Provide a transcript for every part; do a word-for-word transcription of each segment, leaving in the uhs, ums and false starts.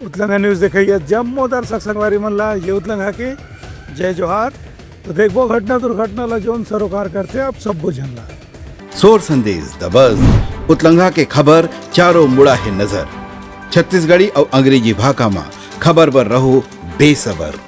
उतलंघा news देखइया जम्मो दर्शक संगवारी मन ला ये उतलंघा के जय जोहार। तो देखबो घटना दुर्घटना ला जोन सरोकार करथे आप सब्बो झन ला। सोर संदेश दबस, उतलंघा के खबर चारों मुड़ा हे नजर। छत्तीसगढ़ी अउ अंग्रेजी भाखा म खबर बर रहो बेसबर।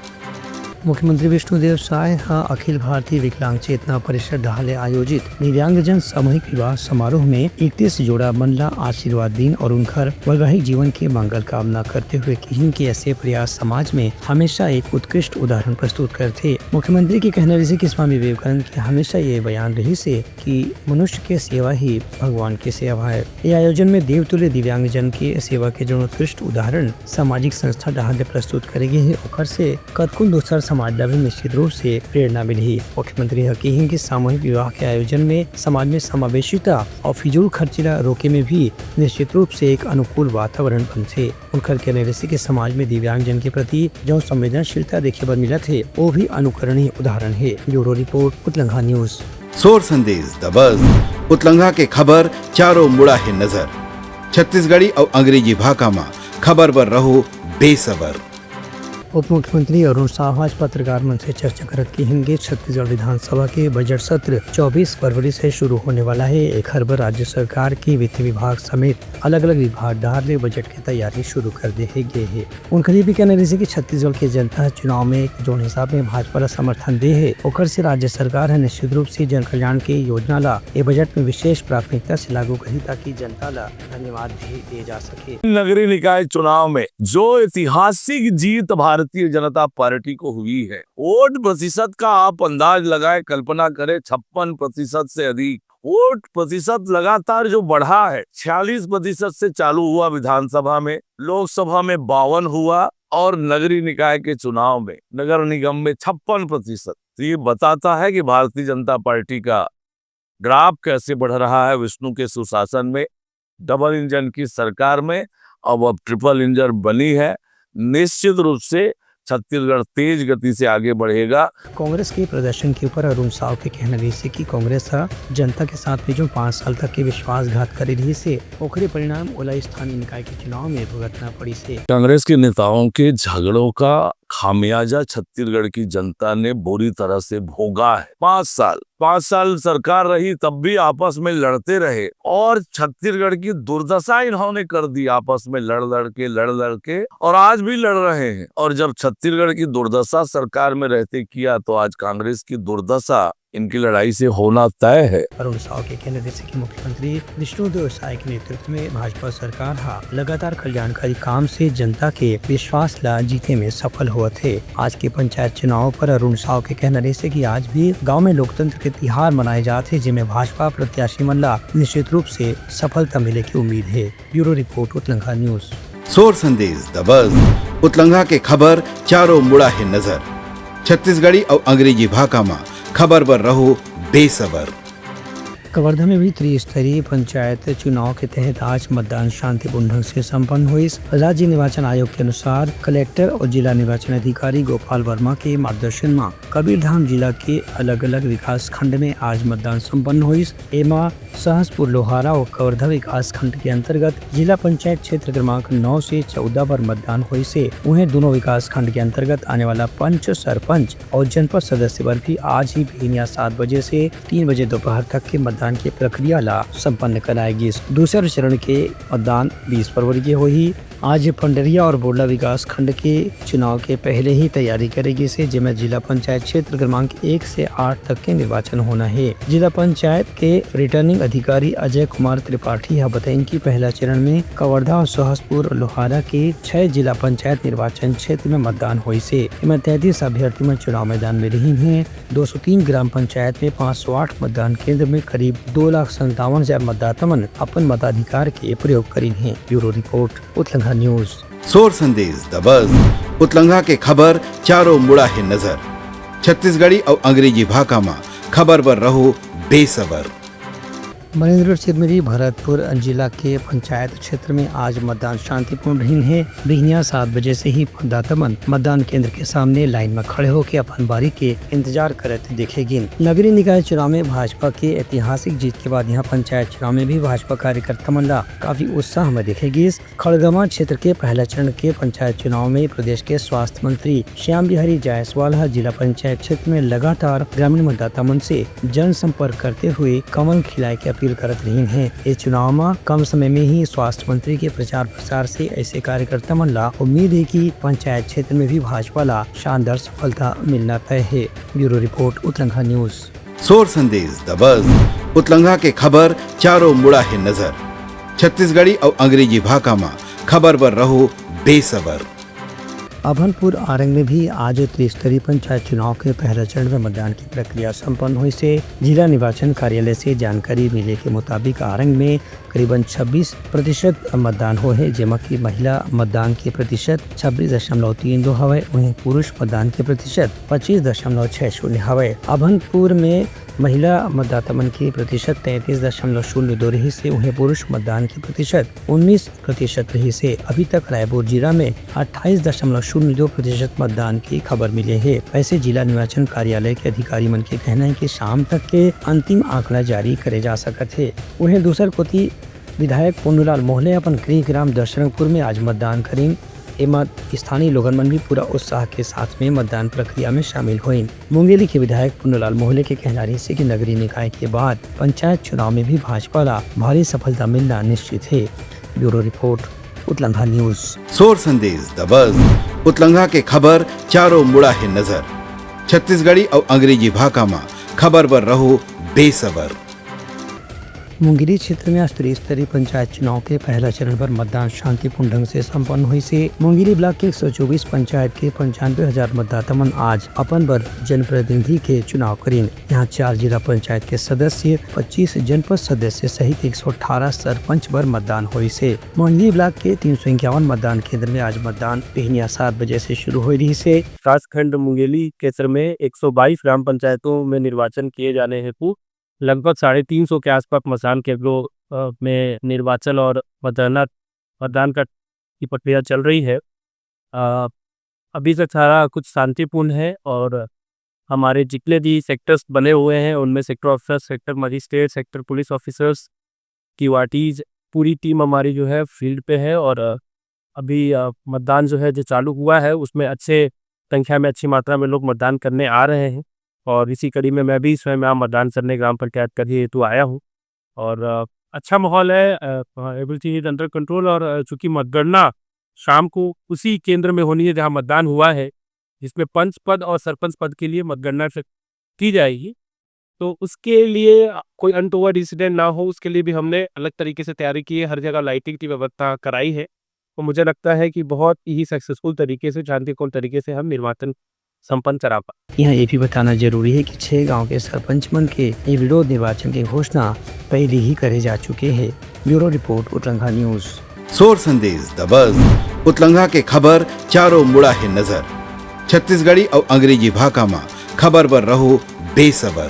मुख्यमंत्री विष्णुदेव साय ह अखिल भारतीय विकलांग चेतना परिषद डहार ले आयोजित दिव्यांगजन सामूहिक विवाह समारोह में इकतीस जोड़ा मन ला आशीर्वाद दीन और उनकर वैवाहिक जीवन के मंगल कामना करते हुए किहिन कि ऐसे प्रयास समाज में हमेशा एक उत्कृष्ट उदाहरण प्रस्तुत करथे। मुख्यमंत्री के कहना रहिसे कि स्वामी विवेकानंद के हमेशा ये बयान रहिसे कि मनुष्य के सेवा ही भगवान के सेवा है। ये आयोजन में देवतुल्य दिव्यांगजन के सेवा के जोन उत्कृष्ट उदाहरण सामाजिक संस्था डहार ले प्रस्तुत करे गे हे, ओकर से कतको दूसर समाज ला भी निश्चित रूप से प्रेरणा मिलही। मुख्यमंत्री ह किहिन कि सामूहिक विवाह के आयोजन में समाज में समावेशिता और फिजूल खर्ची ला रोके में भी निश्चित रूप से एक अनुकूल वातावरण बनथे। उनकर कहना रहिसे कि समाज में दिव्यांगजन के प्रति जो संवेदनशीलता देखे बर मिलत हे, वो भी अनुकरणीय उदाहरण हे। Bureau report, Utlangha news. सोर संदेश दबस, उतलंघा के खबर चारों मुड़ा हे नजर। छत्तीसगढ़ी अउ अंग्रेजी भाखा म खबर बर रहो बेसबर। उप मुख्यमंत्री अरुण साव आज पत्रकार मन से चर्चा करत किहिन कि छत्तीसगढ़ विधानसभा के बजट सत्र चौबीस फरवरी से शुरू होने वाला हे। एखर बर राज्य सरकार के वित्त विभाग समेत अलग-अलग विभाग डहार ले बजट के तैयारी शुरू कर दे हे गे हे। उनकर ये भी कहना रहिसे कि छत्तीसगढ़ के जनता ह चुनाव में जोन हिसाब में भाजपा ला समर्थन दे हे, ओकर से राज्य सरकार ह निश्चित रूप से जन कल्याण के योजना ला ए बजट में विशेष प्राथमिकता से लागू करही, ताकि जनता ला धन्यवाद भी दिए जा सके। नगरीय निकाय चुनाव में जो ऐतिहासिक जीत भारतीय जनता पार्टी को हुई है, वोट प्रतिशत का आप अंदाज लगाएं, कल्पना करें, छप्पन प्रतिशत से अधिक। वोट प्रतिशत लगातार जो बढ़ा है, छियालीस प्रतिशत से चालू हुआ विधानसभा में, लोकसभा में बावन हुआ और नगरीय निकाय के चुनाव में, नगर निगम में छप्पन प्रतिशत। तो ये बताता है कि भारतीय जनता पार्टी का ग्राफ कैसे बढ़ रहा है विष्णु के सुशासन में, डबल इंजन की सरकार में। अब अब ट्रिपल इंजन बनी है, निश्चित रूप से छत्तीसगढ़ तेज गति से आगे बढ़ेगा। कांग्रेस के प्रदर्शन के ऊपर अरुण साव के कहना रहिसे कि कांग्रेस ह जनता के साथ में जो पाँच साल तक के विश्वासघात करे रहिसे, ओकरे परिणाम ओला स्थानीय निकाय के चुनाव में भुगतना पड़िसे। कांग्रेस के नेताओं के झगड़ों का खामियाजा छत्तीसगढ़ की जनता ने बुरी तरह से भोगा है। पाँच साल, पाँच साल सरकार रही, तब भी आपस में लड़ते रहे और छत्तीसगढ़ की दुर्दशा इन्होंने कर दी, आपस में लड़ लड़ के, लड़ लड़ के, और आज भी लड़ रहे हैं। और जब छत्तीसगढ़ की दुर्दशा सरकार में रहते किया, तो आज कांग्रेस की दुर्दशा इनकी लड़ाई से होना तय है। अरुण साव के कहना रहिसे कि मुख्यमंत्री विष्णुदेव साय के नेतृत्व में भाजपा सरकार ह लगातार कल्याणकारी काम से जनता के विश्वास ला जीते में सफल होवत हे। आज के पंचायत चुनाव पर अरुण साव के कहना रहिसे कि आज भी गांव में लोकतंत्र के तिहार मनाए जात हे, जेमे भाजपा प्रत्याशी मन ला निश्चित रूप से सफलता मिले के उम्मीद हे। Bureau report, Utlangha news. सोर संदेश दबस, उतलंघा के खबर चारों मुड़ा हे नजर। छत्तीसगढ़ी अउ अंग्रेजी भाखा म खबर बर रहो बेसबर। कवर्धा में भी त्रिस्तरीय पंचायत चुनाव के तहत आज मतदान शांतिपूर्ण ढंग से संपन्न होइस। राज्य निर्वाचन आयोग के अनुसार कलेक्टर और जिला निर्वाचन अधिकारी गोपाल वर्मा के मार्गदर्शन म कबीरधाम जिला के अलग-अलग विकास खंड में आज मतदान संपन्न होइस। एमा सहसपुर लोहारा और कवर्धा विकास खंड के अंतर्गत जिला पंचायत क्षेत्र क्रमांक नौ से चौदह बर मतदान होइस हे। उहें, दोनों विकास खंड के अंतर्गत आने वाला पंच, सरपंच और जनपद सदस्य बर भी आज ही बिहनिया सात बजे से तीन बजे दोपहर तक के मतदान के प्रक्रिया ला संपन्न कराए गिस। दूसर चरण के मतदान बीस फरवरी के होही। आज पंडरिया और बोडला विकास खंड के चुनाव के पहले ही तैयारी करे गिस हे, जेमे जिला पंचायत क्षेत्र क्रमांक एक से आठ तक के निर्वाचन होना हे। जिला पंचायत के रिटर्निंग अधिकारी अजय कुमार त्रिपाठी ह बताइन कि पहला चरण में कवर्धा और सहसपुर लोहारा के छह जिला पंचायत निर्वाचन क्षेत्र में मतदान होइस हे। एमा तैंतीस अभ्यर्थी मन चुनाव मैदान में रहिन हे। दो सौ तीन ग्राम पंचायत में पाँच सौ आठ मतदान केंद्र में करीब दो लाख संतावन हजार मतदाता मन अपन मताधिकार के प्रयोग करिन हे। Bureau report, Utlangha news. सोर संदेश दबस, उतलंघा के खबर चारों मुड़ा हे नजर। छत्तीसगढ़ी अउ अंग्रेजी भाखा म खबर बर रहो बेसबर। मनेन्द्रगढ़ क्षेत्र में भी भरतपुर जिला के पंचायत क्षेत्र में आज मतदान शांतिपूर्ण रहिन हे। बिहनिया सात बजे से ही मतदाता मन मतदान केंद्र के सामने लाइन में खड़े होके अपन बारी के इंतजार करत देखे गिन। नगरीय निकाय चुनाव में भाजपा के ऐतिहासिक जीत के बाद यहाँ पंचायत चुनाव में भी भाजपा कार्यकर्ता मन ला काफी उत्साह में देखे गिस। खड़गवां क्षेत्र के पहला चरण के पंचायत चुनाव में प्रदेश के स्वास्थ्य मंत्री श्याम बिहारी जायसवाल ह जिला पंचायत क्षेत्र में लगातार ग्रामीण मतदाता मन से जनसंपर्क करते हुए कमल खिलाए के अपील करत रहिन हे। इस चुनाव में कम समय में ही स्वास्थ्य मंत्री के प्रचार प्रसार से ऐसे कार्यकर्ता मन ला उम्मीद हे कि पंचायत क्षेत्र में भी भाजपा ला शानदार सफलता मिलना तय हे। Bureau report, Utlangha news. सोर संदेश दबस, उतलंघा के खबर चारों मुड़ा हे नजर। छत्तीसगढ़ी अउ अंग्रेजी भाखा म खबर बर रहो बेसबर। अभनपुर आरंग में भी आज त्रिस्तरीय पंचायत चुनाव के पहला चरण में मतदान की प्रक्रिया संपन्न होइस हे। जिला निर्वाचन कार्यालय से जानकारी मिले के मुताबिक आरंग में करीबन छब्बीस प्रतिशत मतदान होए हे, जेमा कि महिला मतदान के प्रतिशत छब्बीस दशमलव तीन दो हवय, वहीं पुरुष मतदान के प्रतिशत पच्चीस दशमलव छह शून्य हवय। अभनपुर में महिला मतदाता मन के प्रतिशत तैंतीस दशमलव शून्य दो रहिस हे, वहीं पुरुष मतदान के प्रतिशत उन्नीस प्रतिशत रहिस हे। अभी तक रायपुर जिला में अट्ठाईस दशमलव शून्य दो प्रतिशत मतदान की खबर मिले हे। वैसे जिला निर्वाचन कार्यालय के अधिकारी मन के कहना हे कि शाम तक के अंतिम आंकड़ा जारी करे जा सकत हे। उहें दूसर कोति विधायक पुन्नूलाल मोहले अपन गृह ग्राम दशरंगपुर में आज मतदान करिन। एमा स्थानीय लोगन मन भी पूरा उत्साह के साथ में मतदान प्रक्रिया में शामिल होइन। मुंगेली के विधायक पुन्नूलाल मोहले के कहना रहिस हे कि नगरीय निकाय के बाद पंचायत चुनाव में भी भाजपा ला भारी सफलता मिलना निश्चित हे। Bureau report, Utlangha news. सोर संदेश दबस, उतलंघा के खबर चारों मुड़ा हे नजर। छत्तीसगढ़ी अउ अंग्रेजी भाखा म खबर बर रहो बेसबर। मुंगेली क्षेत्र में आज त्रिस्तरीय पंचायत चुनाव के पहला चरण पर मतदान शांतिपूर्ण ढंग से संपन्न होइस हे। मुंगेली ब्लॉक के एक सौ चौबीस पंचायत के पंचानवे हजार मतदाता मन आज अपन बर जनप्रतिनिधि के चुनाव करिन। यहाँ चार जिला पंचायत के सदस्य, पच्चीस जनपद सदस्य सहित एक सौ अठारह सरपंच बर मतदान होइस हे। मुंगेली ब्लॉक के तीन सौ इक्यावन मतदान केंद्र में आज मतदान बिहनिया सात बजे से शुरू हो रहिस हे। विकासखंड मुंगेली क्षेत्र में एक सौ बाईस ग्राम पंचायतों में निर्वाचन किए जाने हेतु लगभग साढ़े तीन सौ के आसपास मतदान केंद्रों, अ, में निर्वाचन और मतदान, मतदान का, की प्रक्रिया चल रही है। अ, अभी तक सारा कुछ शांतिपूर्ण है और हमारे जितने भी सेक्टर्स बने हुए हैं, उनमें sector officer, sector magistrate, sector police officers, QRTs, पूरी टीम हमारी जो है फील्ड पे है और, अ, अभी, अ, मतदान जो है, जो चालू हुआ है, उसमें अच्छे संख्या में, अच्छी मात्रा में लोग मतदान करने आ रहे हैं और इसी कड़ी में मैं भी स्वयं यहाँ मतदान करने ग्राम पंचायत का ही हेतु आया हूँ और, अ, अच्छा माहौल है। अ, everything is under control और, अ, चूंकि मतगणना शाम को उसी केंद्र में होनी है जहाँ मतदान हुआ है, जिसमें पंच पद और सरपंच पद के लिए मतगणना से की जाएगी। तो उसके लिए कोई अनटोवर्ड इंसिडेंट ना हो, उसके लिए भी हमने अलग तरीके से तैयारी की है, हर जगह लाइटिंग की व्यवस्था कराई है। तो मुझे लगता है कि बहुत ही सक्सेसफुल तरीके से, शांतिपूर्ण तरीके से हम निर्वाचन संपन्न करा पाए। यहाँ ये भी बताना जरूरी है कि छह गांव के सरपंच मन के निर्विरोध निर्वाचन की घोषणा पहले ही करे जा चुके हैं। Bureau report, Utlangha news. सोर संदेश दबस, उतलंघा के खबर चारों मुड़ा हे नजर। छत्तीसगढ़ी अउ अंग्रेजी भाखा म खबर बर रहो बेसबर।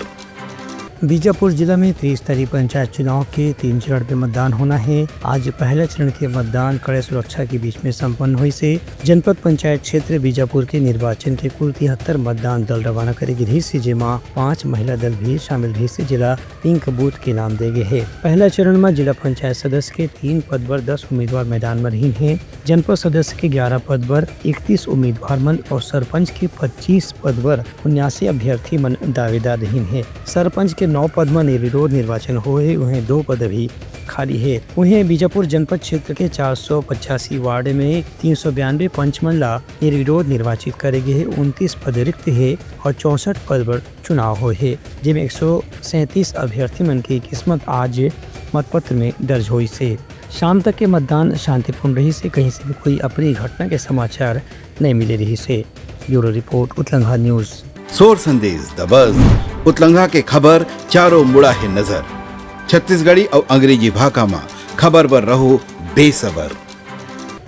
बीजापुर जिला में त्रिस्तरीय पंचायत चुनाव के तीन चरण में मतदान होना है। आज पहला चरण के मतदान कड़े सुरक्षा के बीच में संपन्न होइस हे। जनपद पंचायत क्षेत्र बीजापुर के निर्वाचन के कुल तिहत्तर मतदान दल रवाना करे गे रहिस हे, जेमा पांच महिला दल भी शामिल रहिस हे, जेला पिंक बूथ के नाम दे गे हे। पहला चरण में जिला पंचायत सदस्य के तीन पद बर दस उम्मीदवार मैदान में रहिन हे। जनपद सदस्य के ग्यारह पद बर इकतीस उम्मीदवार मन और सरपंच के पच्चीस पद बर उन्यासी अभ्यर्थी मन दावेदार रहिन हे। सरपंच के नौ पद म निर्विरोध निर्वाचन होए हे, उहें दो पद अभी खाली हे। उहें बीजापुर जनपद क्षेत्र के चार सौ पचासी वार्ड में तीन सौ बयानवे पंच मन ला निर्विरोध निर्वाचित करे गे हे, उनतीस पद रिक्त हे और चौसठ पद बर चुनाव होए हे, जेमे एक सौ सैंतीस अभ्यर्थी मन के किस्मत आज मतपत्र में दर्ज होइस हे। शाम तक के मतदान शांतिपूर्ण रहिस हे, कहीं से भी कोई अप्रिय घटना के समाचार नहीं मिले रहिस हे। Bureau report, Utlangha news. सोर संदेश दबस, उतलंघा के खबर चारों मुड़ा हे नजर। छत्तीसगढ़ी अउ अंग्रेजी भाखा म खबर बर रहो बेसबर।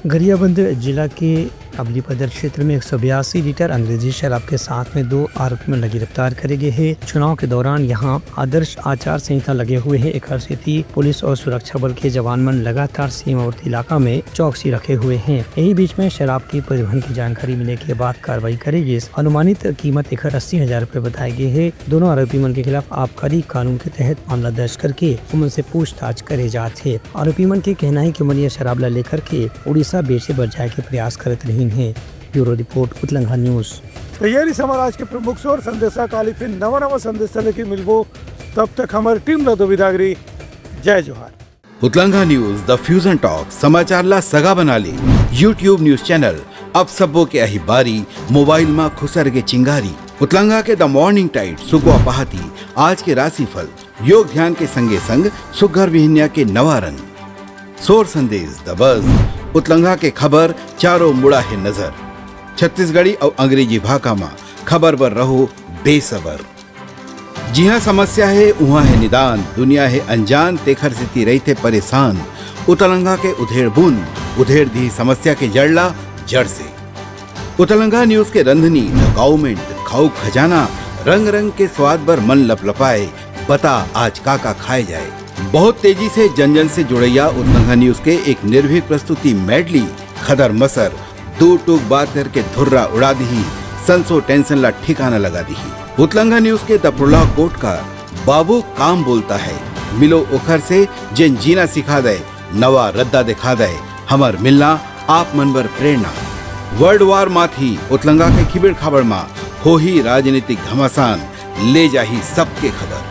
गरियाबंद जिला के अमली पदर क्षेत्र में एक सौ बयासी लीटर अंग्रेजी शराब के साथ में दो आरोपी मन ला गिरफ्तार करे गे हे। चुनाव के दौरान यहाँ आदर्श आचार संहिता लगे हुए हे, एकर सेती पुलिस और सुरक्षा बल के जवान मन लगातार सीमावर्ती इलाका में चौकसी रखे हुए हे। यही बीच में शराब के परिवहन की जानकारी मिले के बाद कार्रवाई करे गिस। अनुमानित कीमत एकर अस्सी हजार रुपए बताए गे हे। दोनों आरोपी मन के खिलाफ आबकारी कानून के तहत मामला दर्ज करके उमन से पूछताछ करे जात हे। आरोपी मन के कहना हे कि मन ये शराब ला लेकर के उड़ीसा बेचे बर जाए के प्रयास करत रहिन हे। Bureau report, Utlangha news. तैयारी से हमारा आज के प्रमुख सोर संदेशा, काली फिर नवा नवा संदेशा लेके मिलबो। तब तक हमारी टीम ला दो विदागरी। जय जोहार। उतलंघा न्यूज, द फ्यूजन टॉक, समाचार ला सगा बना ले। YouTube न्यूज चैनल, अब सबो के आही बारी, मोबाइल मा खुसर के चिंगारी। उतलंघा के द मॉर्निंग टाइड, सुकवा पहाती, आज के राशिफल, योग ध्यान के संगे संग सुग्घर बिहनिया के नवा रंग। सोर संदेश, द बज, उतलंघा के खबर, चारों मुड़ा हे नजर। छत्तीसगढ़ी अउ अंग्रेजी भाखा मा खबर बर रहो बेसबर। जिहाँ समस्या हे, उहाँ हे निदान, दुनिया हे अनजान, तेखर सेती रहिथे परेशान। उतलंघा के उधेड़ बुन, उधेड़ दिही समस्या के जड़ ला जड़ से। उतलंघा न्यूज के रंधनी, द गवर्नमेंट, खाऊ खजाना, रंग रंग के स्वाद बर मन लपलपाए, बता आज का का खाए जाए। बहुत तेजी से जन जन से जुड़ैया उतलंघा न्यूज के एक निर्भीक प्रस्तुति मेडली, खदर मसर, दू टूक बात करके धुर्रा उड़ा दिही, संसो टेंशन ला ठिकाना लगा दिही। उतलंघा न्यूज के द प्रोलॉग कोट का बाबू काम बोलता है, मिलो ओखर से जेन जीना सिखा दे, नवा रद्दा दिखा दे, हमर मिलना आप मन बर प्रेरणा। वर्ल्ड वार माथी उतलंघा के खिबेड़ खाबड़ मा होही राजनीतिक घमासान, ले जाही सबके खबर।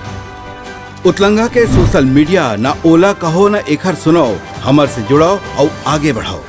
उतलंघा के सोशल मीडिया, ना ओला कहो ना एखर सुनाओ, हमर से जुड़ाओ अउ आगे बढ़ाओ।